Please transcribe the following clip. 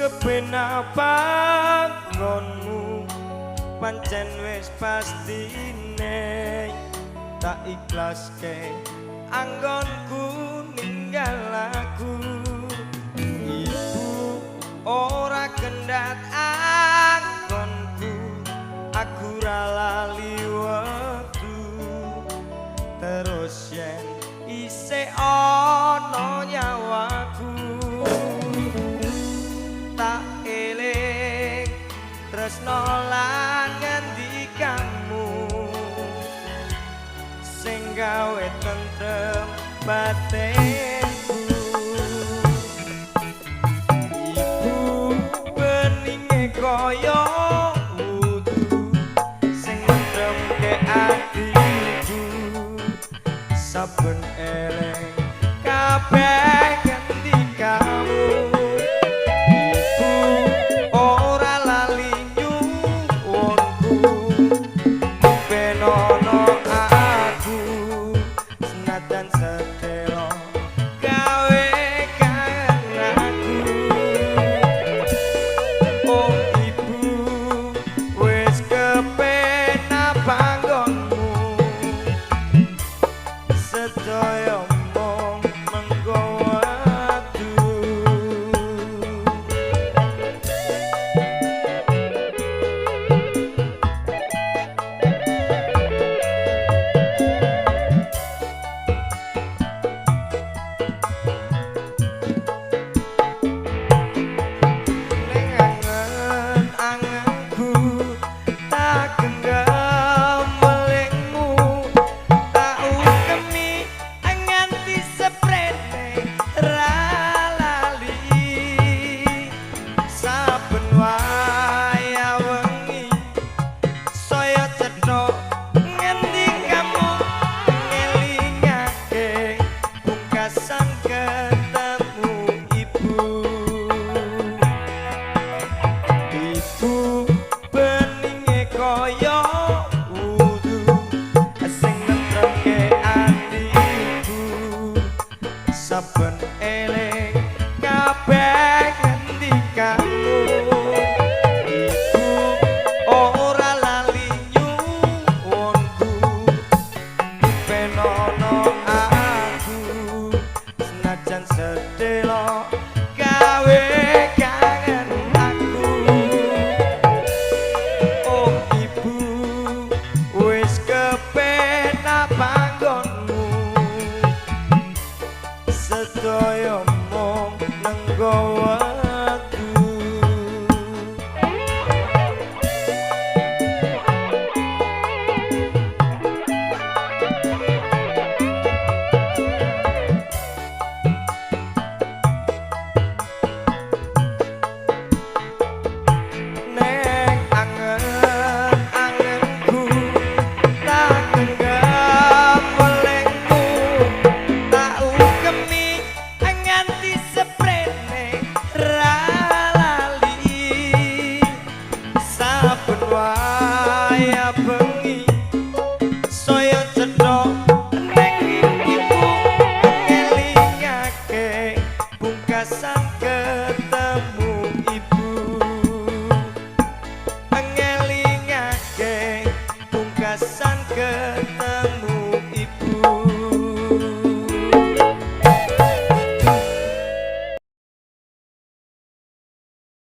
Kepenak panggonmu, pancen wis pastine tak ikhlaske anggonku ninggal aku. Ibu, ora kendhat anggonku, aku ra lali wektu terus yen isih ana nyawaku. Tak eling tresno lan ngendikamu sing gawe tentrem batinku. Ibu, beninge kaya wudu sing nentremke atiku, saben eling kabeh ngendikamu. Ibu, ora lali nyuwunku, benono aku senajan sedelo gawe kangen aku. Oh ibu, wis kepenak panggonmu, sedaya mung mengko wektu. Ning angen-angenku tak genggam melingmu, tak ukemi nganti seprene ra lali. Saben wayah wengi saya cetha ngendikamu, ngelingake pungkasan ketemu ibu. Ibu, beninge kaya wudu sing nentremke atiku, saben eling kabeh ngendikamu. Ibu, ora lali nyuwunku, benono aku senajan sedelo gawe kangen aku. Oh ibu, wis kepenak panggonmu, sedaya mung nenggo wektu. Neng angen-angenku tak genggam welingmu, tak ukemi nganti seprene ra lali. Saben wayah bengi saya cetha ning ibu, ngelingake pungkasan ketemu ibu, ngelingake pungkasan ketemu.